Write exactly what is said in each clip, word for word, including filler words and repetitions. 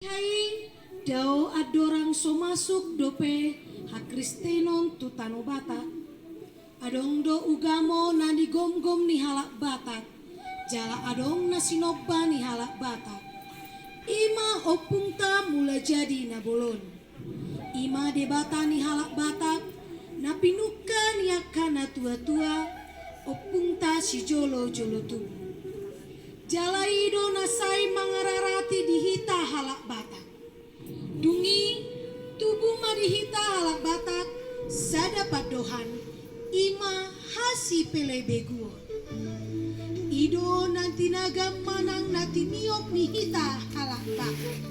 Hai, dao andorang so masuk dope hakristenon tu tano Batak. Adong do ugamo na nigomgom ni halak Batak, jala adong na sinomba ni halak Batak. I ma ompungta Mulajadi Na Bolon. I ma debata ni halak Batak, na pinungka ni angka na tuatua, ompungta sijolojolo tubu. Jala i do na sai mangararati di hita halak Batak. Dung i, tubu ma di hita halak Batak sada pandohan, i ma hasipelebeguon. I do na tinagam manang na tiniop ni hita halak Batak.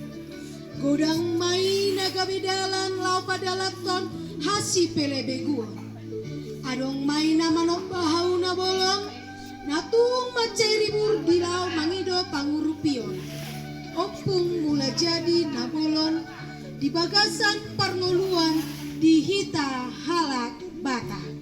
Godang ma i na gabe dalan laho padalanhon hasipelebeguon. Adong ma i na manomba hau Na Bolon, na tung mansai ribur di laho mangido pangurupion. Ompung Mulajadi Na Bolon di bagasan parngoluan di hita halak Batak.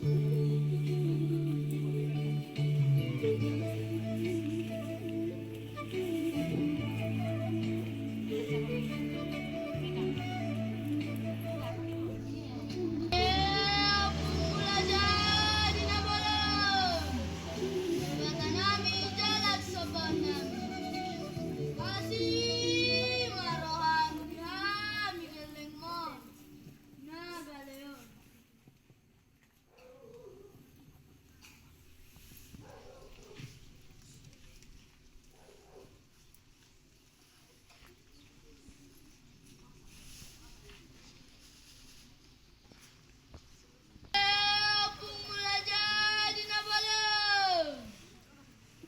Ompung Mulajadi Na Bolon.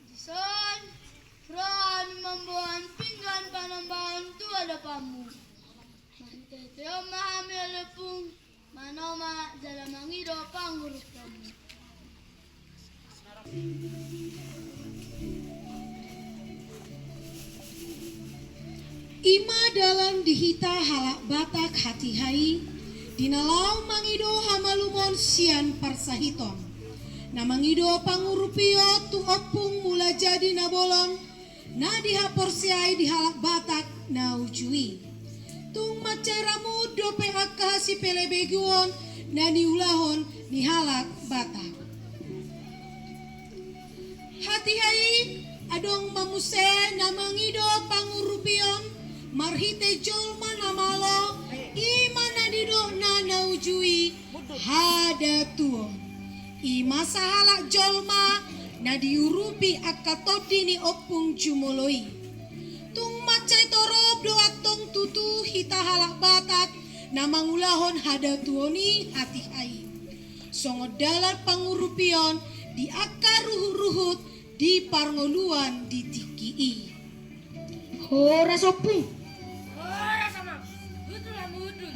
Dison, roha ni mamboan pinggan panambahan tu adopanmu. Marhite on ma hami ale ompung manoma jala mangido pangurupion. I ma dalan di hita halak Batak hatiha i, di na laho mangido hamalumon sian parsahiton. Na mangido pangurupion tu Ompung Mulajadi Na Bolon, na dihaporseai di halak Batak na uju i. Tung mansai ramut dope angka hasipelebeguon na niulahon ni halak Batak. Hatiha i adong ma muse na mangido pangurupion marhite jolma na malo, i ma na nidokna na uju i, hadatuon. I ma sahalak jolma na diurupi angka tondi ni Ompung Jumolo i. Tung mansai torop do antong tutu hita halak Batak na mangulahon hadatuon i hatiha i. Songon dalan pangurupion di angka ruhutruhut di parngoluan di tingki i. Horas Ompung. Horas Amang. Hundul hamu hundul.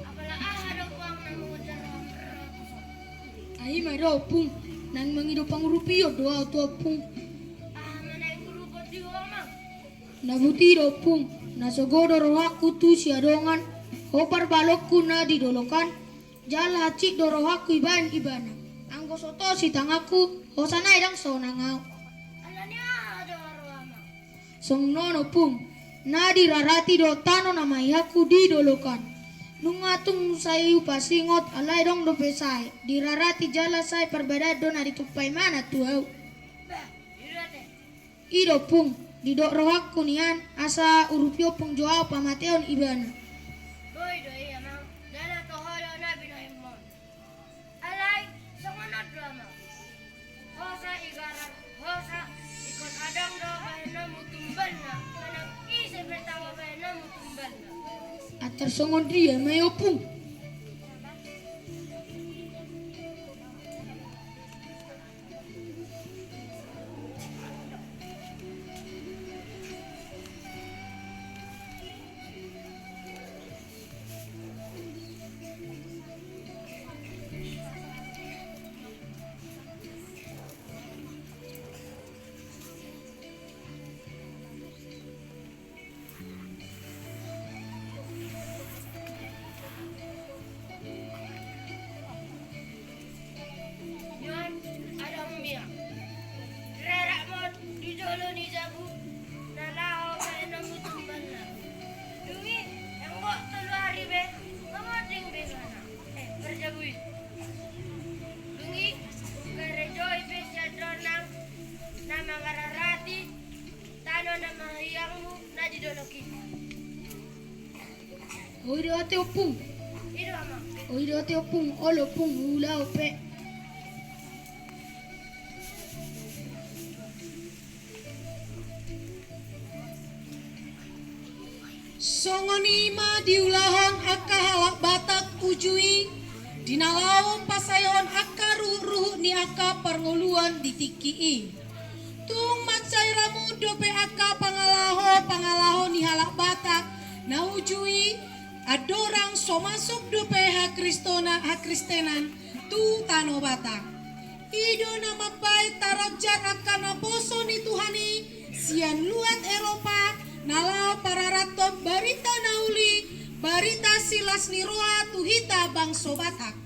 Apala aha do Amang na mangujar hamu ro tuson? Ai ma do Ompung, naeng mangido pangurupion do ahu tu Ompung. Aha ma naeng hurupot di ho Amang? Na boti do Ompung, na sogo do rohangku tu siadongan, hombar balokku na di dolok an, jala hansit do rohangku ibaen ibana. Anggo so tos i tanganku, hosa nai ndang sonang ahu. Alani aha do haroham? Songon on Ompung, na dirarati do tano na maihanku di dolok an. Nunga tung sai hupasingot, alai adong dope sae, dirarati jala sai parbadaan do na ditumpa ibana tu ahu. Bah, i do ate. I do Ompung, didok rohangku nian, asa urupi Ompung jo ahu pamateon ibana. Boi do i Amang, jala toho do na binahenmon. Alai, songon on do Amang. Hosa igarar hosa, ingkon adong do bahenonmu tumbalna, manang ise pe tama bahenonmu tumbalna. Antar songon dia ma i Ompung. Mangararati tano na mahiangmu na di dolok i. Oi do ate ompung. I do, Amang. Oi do ate ompung, olo ompung, ulaon pe. Songon i ma diulahon angka halak Batak uju i, di na laho pasaehon angka ruhutruhut ni angka parngoluon di tingki i. Tung mansai ramut dope angka pangalahopangalaho ni halak Batak na uju i, andorang so masuk dope hakristona-, hakristenan tu tano Batak. I do na mambaen taronjar angka naposo ni Tuhan i sian luat Eropa, na laho pararathon barita na uli, barita silas ni roha tu hita bangso Batak.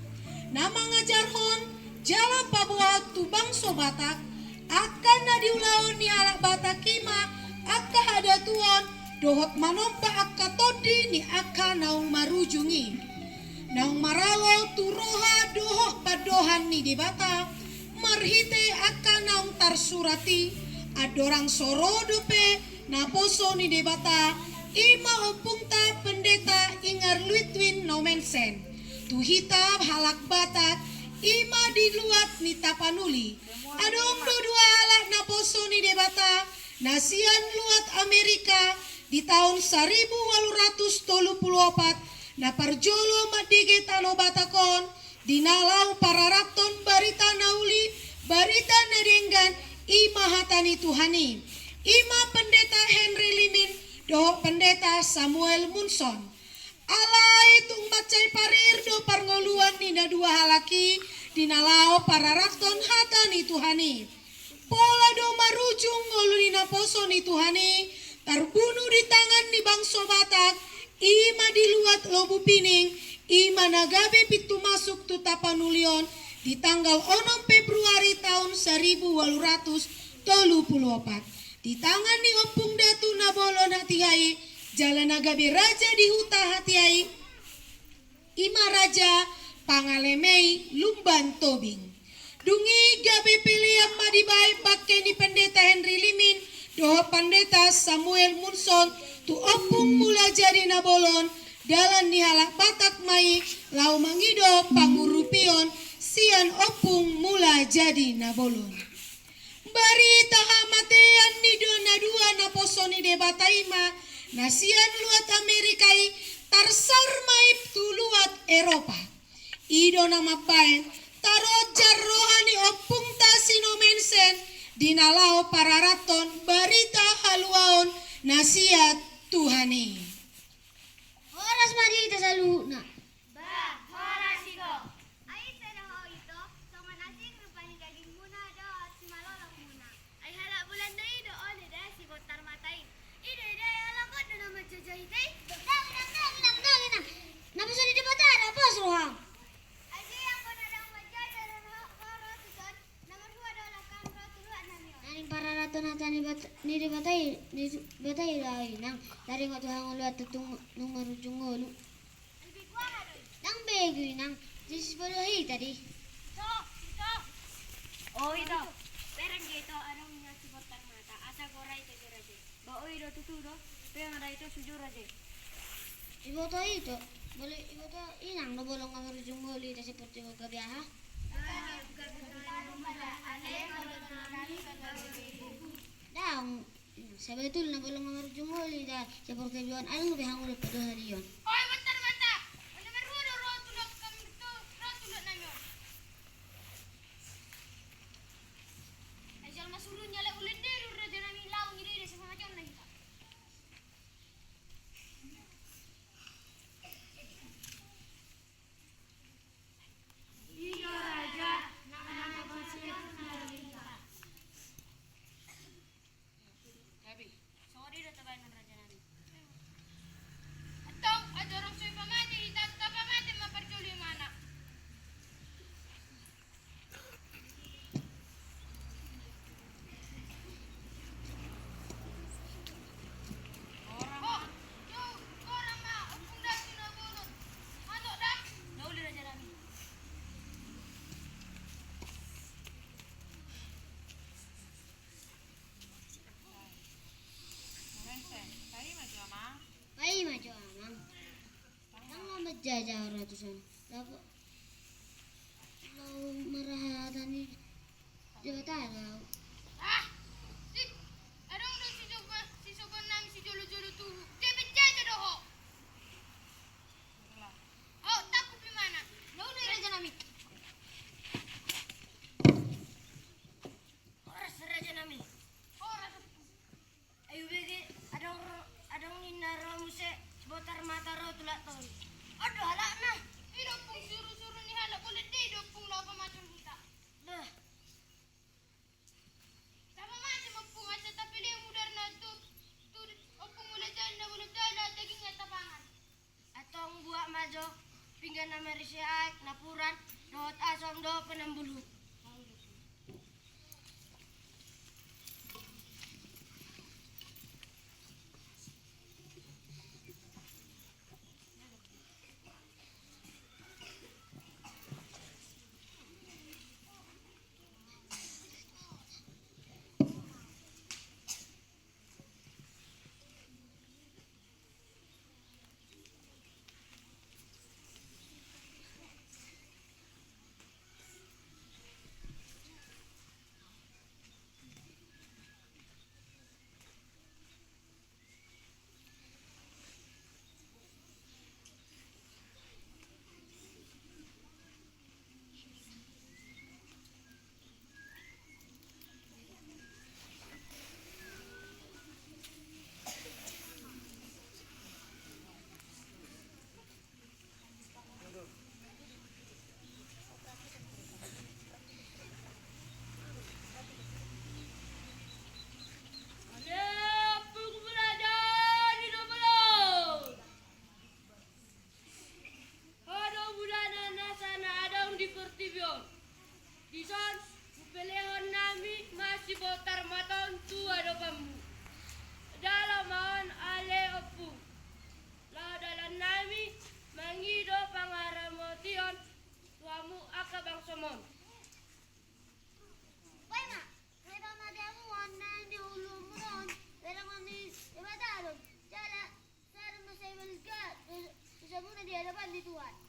Na mangajarhon jala paboahon tu bangso Batak angka na diulahon ni halak Batak i ma angka hadatuon dohot manomba angka tondi ni angka naung marujung i. Naung maralo tu roha dohot pandohan ni Debata, marhite angka naung tarsurat i, andorang so ro dope naposo ni Debata, i ma ompungta Pendeta Ingar Ludwig Nommensen. Tu hita halak Batak, i ma di luat ni Tapanuli. Adong do dua halak naposo ni Debata, na sian luat Amerika, di taon saribu ualu ratus tolu pulu opat, na parjolo mandege tano Batak on, di na laho pararathon barita na uli, barita na denggan, i ma hata ni Tuhan i. I ma Pendeta Henry Limin dohot Pendeta Samuel Munson. Alai tung mansai parir do parngoluon ni na dua halak i di na laho pararathon hata ni Tuhan i. Pola do marujung ngolu ni naposo ni Tuhan i, tarbunu di tangan ni bangso Batak, i ma di luat Lobu Pining, i ma na gabe pintu masuk tu Tapanuli on, di tanggal onom Februari taon saribu ualu ratus tolu pulu opat. Di tangan ni Ompung Datu Nabolon hatiha i, jala na gabe raja di huta hatiha i, i ma Raja Pangalemei Lumban Tobing. Dung i gabe pelean ma dibaen bangke ni Pendeta Henry Limin dohot Pendeta Samuel Munson tu Ompung Mulajadi Nabolon, dalan ni halak Batak ma i laho mangido pangurupion sian Ompung Mulajadi Nabolon. Barita hamatean ni do na dua naposo ni Debata i ma, na sian luat Amerika i, tarsar ma i tu luat Eropa. I do na mambaen taronjar roha ni ompungta si Nommensen di na laho pararathon barita haluaon na sian Tuhan i. Horas ma di hita saluhutna. Bah, horas ito. Ai ise do ho ito? Songon asing rupani dagingmuna dohot simalolongmuna. Ai halak Bulanda i do on eda, si Bontar Mata i. I do eda, ai halak on do na manjajah hita i. Dang, dang, dang, dang, dang, dang. Naposo ni Debata do, pos roham. Ai dia anggo na dang manjajah do ho, ho ro tuson. Na marhua do langkam ro tu luat nami on. Naeng pararathon hata ni Bat-, ni Debata i, ni Debata i do au, Inang. Taringot tu hangoluan tung nunga marujung ngolu. Dang begu, Inang. Jadi siboto hita di. Ito, ito. O, ito. Bereng ge ito, adong nian si Bontar Mata. Asa gora ito jo raja i. Ba o, i do tutu do. Bereng da ito sujur raja i. Iboto ito. Bolo iboto Inang do bolon nga marujung ngolu i, da seperti gabe aha. Daong. Sebetulna bolon nga marujung ngolu i da, seperti bion, adong be hangoluan padohalion. Oi, Bontar Mata. Oi, nomor dua do ro tu luat kami tu, ro tu luat nami on. Ai jolma suruh nyala ulen deru raja nami, laung ide-ide sama macam na hita. Ito raja, na, na, na, na, na, na, na, na, na, na, Gabe. Songon i do tabaenon raja nami. Antong, ajo Jaja ratusan. Lapo. Laho marhata ni Debata do. Ah, sip. Adong do si sobo, si sobonami sijolo-jolo tubu. Dia penjaja do ho. Ho, takut di mana? Laho do raja nami. Horas raja nami. Horas. Ai hubege adong ro, adong ninna ro muse si Botar Mata ro tulak tol. On do halakna. I do ompung suru-suru ni halak, bolet do i do ompung laho pamacam huta. Dah. Laho pamacam ompung, asa tapeleng mudarna tu, tu ompung mula janda, bolet do i laho dagingna tapangan. Antong buat ma jo pinggan na marisi aek, napuran, dohot asom dohot panambuluhon. Ho do mulana nasa na adong di portibi on. Dison hupelehon nami ma si Botar Mata on tu adopanmu. Dalo ma on ale ompung. Laho dalan nami mangido pangaramotion tu hamu angka bangsom on. Paima, paima ma di hamu on na ni ulumu on, berengon ni Debata do. Jala sada ma sai balga, tu sabuna di adopan ni Tuhan.